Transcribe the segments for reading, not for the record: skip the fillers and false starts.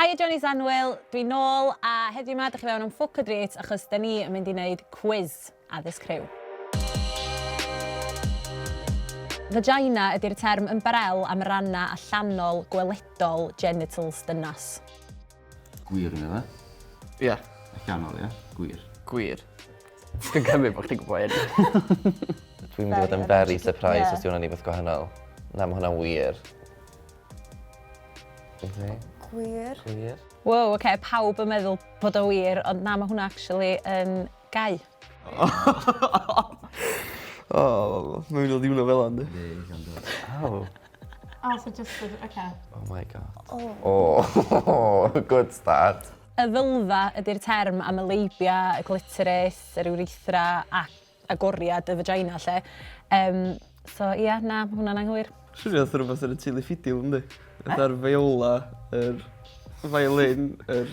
Hiya Johnny's Annwyl, dwi nôl a heddiw 'ma dych chi fewn am ffwc o drît achos 'da ni yn mynd i wneud cwiz addysg rhyw. Vagina ydy'r term ymbarel am rannau allanol gweledol genitals dynas. Gwir yna fe? Ie. Allanol, ie? Gwir. Gwir. Dwi'n cymryd bod chdi'n gwybod hyn. Dwi'n mynd i fod yn very surprised os 'di hwnna'n rhywbeth gwahanol. Na, mae hwnna'n wir. Yndi. Gwir. Gwir. Wow, oce, okay, pawb yn meddwl bod o wir, ond na, mae hwnna actually yn gau. O, mae'n mynd i ddod i hwnna fel yna. Oh. Oh, so just, okay. Oh my god. Oh. Oh, good start. Y vulva ydy'r term am y labia, y clitoris, yr urethra a agoriad y vagina 'lly. Yym so ia na ma' hwnna'n anghywir. Swnio fatha rwbath yn y teulu ffidil yndi? Fatha'r viola, yr violin, yr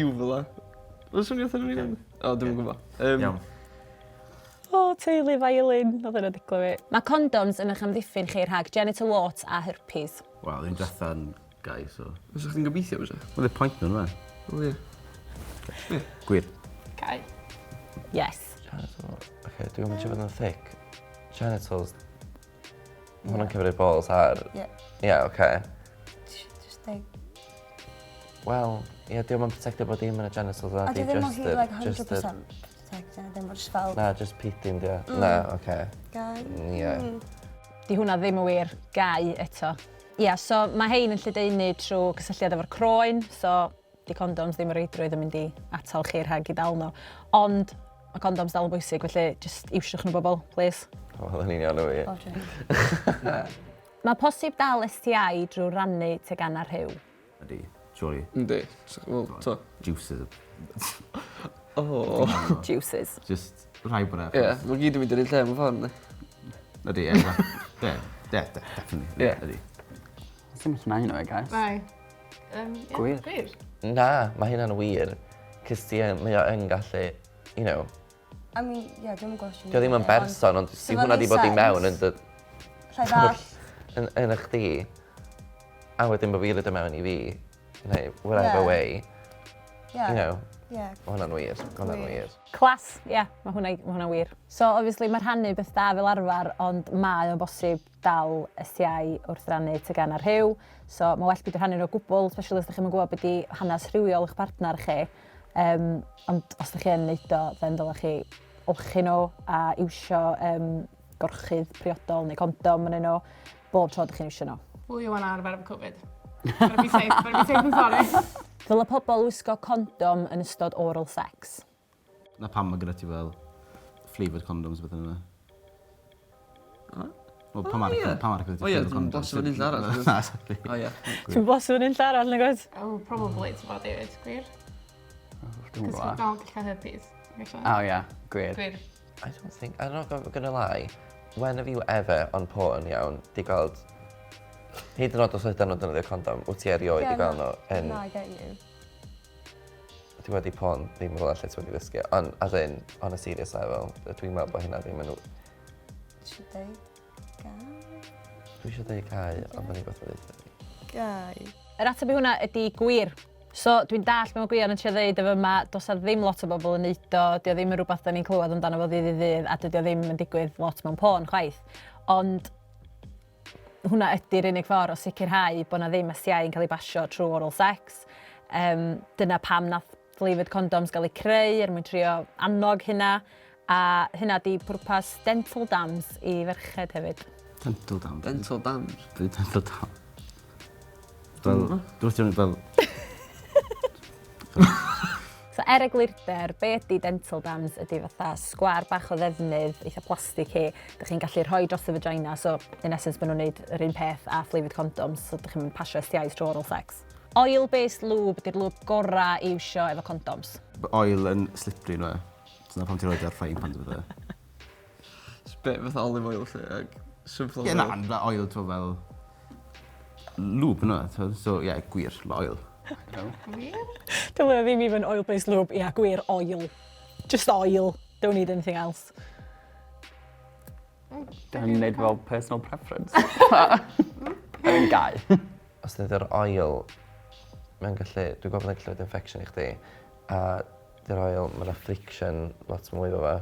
uvula. Mae'n swnio fatha nhw'n union. O, dwi'm yn gwbo. Yym. Iawn. O teulu violin, odd hynna'n ticlo fi. Mae condoms yn eich amddiffyn chi rhag genital warts a herpes. Wel, un dwetha'n gau so. Fysa chdi'n gobeithio fysa? Wel y point nhw yfe? Wel ie. Ie. Gwir. Gau. Yes. Genital. Oce, dwi'n mynd i fod yn thick. Genitals. Ma' hwnna'n cyfri'r balls a'r... Ie. Ie, oce. Jyst deud. Wel, ie, dio'm yn protectio bod dim yn y genitals A na di di ddim o just hyd yr... like just yr... 100% protected, ddim bod jyst fel... Na, just pidyn di o. Na, oce. Gau. Ie. Di hwnna ddim yn wir. Gau eto. Ia, so mae hein yn lledaenu trwy cysylltiad efo'r croen, so 'di condoms ddim o reidrwydd yn mynd i atal chi rhag i dal nhw. Ond mae condoms dal yn bwysig, felly jyst iwsiwch nhw bobl, please. Wel, yn union y wir. Mae posib dal STI drwy rannu teganau rhyw. Ydy, surely. Yndi. Wel, t'o'. Juices. O! Juices. Just rhaid bod e. Ie, ma' gyd yn mynd i'r un lle mewn ffordd yndi? Ydy, ie. Ie, ie, definitely. Ie. Ydy. Sim ots am hynna, I guess. Bai. Um, yeah, Gwir. Gwir. Na, mae hynna'n wir. Cys ti yn, mae o yn gallu, you know, I mean, ie, dwi'm yn gwybod os Dio ddim yn berson, ond si hwnna di bod i mewn yn dy... Llai ddall. Yn, yn y chdi. A wedyn bod fi wedi mewn i fi, neu whatever Yeah. way, Yeah. you know, Yeah. mae hwnna'n wir, mae hwnna'n Gwir. wir. Class, ie, yeah, mae hwnna, ma hwnna wir. So, obviously, mae rhannu beth da fel arfer, ond mae o'n bosib dal STI wrth rannu teganau rhyw. So, mae well beidio rhannu nhw o gwbl, especially os ydych chi'n gwybod beth di hanes rhywiol eich partner chi. Um, ond os ydych chi yn neud o, then dylech chi olchi nhw a iwsio um, gorchudd priodol neu condom yn nhw bob tro ydych chi'n iwsio nhw. Fwy o wan arfer efo Covid. Better be safe, better be safe than sorry. Dyle pobl wisgo condom yn ystod oral sex. Na pam mae gyda ti fel flavoured condoms a beth yna. Wel, pam arall, pam arall gyda ti O ie, flavoured dwi'n condoms? blasu fan unlle arall. Na, exactly. O ie. Ti'n blasu fan unlle arall, nag oes? Oh, probably, ti'n bod, David, gwir? Dwi'n Cos gwybod. dal gallu cael herpes. Oh ie, gwir. Gwir. I don't think, I'm not gonna lie, when have you ever on porn, iawn, di gweld, hyd yn oed os oedden nhw'n defnyddio condom, wyt ti erioed di gweld nhw yn... Na, I get you. Dwi wedi porn ddim rhywle lle ti wedi ddysgu, ond as in, on a serious level, dwi'n meddwl bod hynna ddim yn... Eisiau deud gau? Dwi eisiau deud cau, ond mae'n rhywbeth wedi dweud. Gau. Yr ateb i hwnna ydy gwir. So dwi'n dallt be mae Gwion yn trio ddeud efo yma, does 'na ddim lot o bobl yn neud o, 'di o ddim yn rhywbeth 'dan ni'n clywed amdano fo ddydd i ddydd a dydy o ddim yn digwydd lot mewn porn chwaith. Ond hwnna ydy'r unig ffordd o sicrhau bod 'na ddim STI yn cael ei basio trwy oral sex. Um, dyna pam nath flavoured condoms gael eu creu er mwyn trio annog hynna. A hynna di pwrpas dental dams i ferched hefyd. Dental dams? Dental dams? Be dental dam? Fel, dwi'n fel... So er eglurder, be ydy dental dams ydy fatha sgwâr bach o ddefnydd eitha plasticky, dych chi'n gallu rhoi dros y vagina, so in essence maen nhw'n neud yr un peth a flavoured condoms, so dych chi'n pasio STIs trwy oral sex. Oil-based lube ydy'r lube gorau i iwsio efo condoms. Oil yn slippery ynddo fe? Dyna pam ti'n rhoi ar frying pan ti fatha. Just bit fatha olive oil lle, ag sunflower Ie, na, na, oil, ti'n fel lube yna, so ie, yeah, gwir, ma oil. Gwir? Dylai ddim even oil-based lube, ia, gwir, oil. Just oil, don't need anything else. Dwi'n gwneud fel personal preference. Yn gau. Os ydy'r oil... Mae'n gallu, dwi'n gwybod bod o'n gallu rhoid infection i chdi, a 'di'r oil, ma' 'na friction lot mwy efo fo,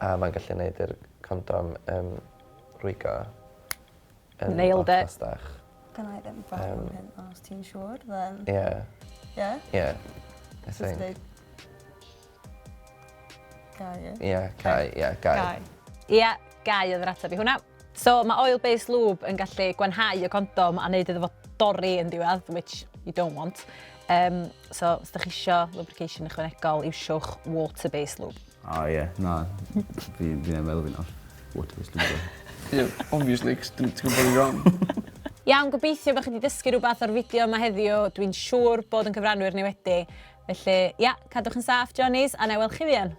a mae'n gallu neud i'r condom yym rwygo yn Nailed lot it. fastach. Gynna i ddim farn am hyn, ond os ti'n siŵr, then... Ie. Ie? Ie. I Just think. deud... Gau, ie? Ie, gau, ie, gau. Gau. Ia, gau oedd yr ateb i hwnna. So mae oil-based lube yn gallu gwanhau y condom a neud iddo fo dorri yn diwedd, which you don't want. Um, so, os ydych chi isio lubrication ychwanegol, iwsiwch water-based lube. O ie, na, fi, fi'n meddwl fi nawr. Water-based lube. Yeah, obviously, 'cos ti'n gwybod bod fi'n wrong. Iawn, gobeithio bod chi wedi dysgu rhywbeth o'r fideo yma heddiw. Dwi'n siŵr bod yn cyfranwyr ni wedi. Felly, ia, cadwch yn saff, Johnnies, a na i weld chi fuan.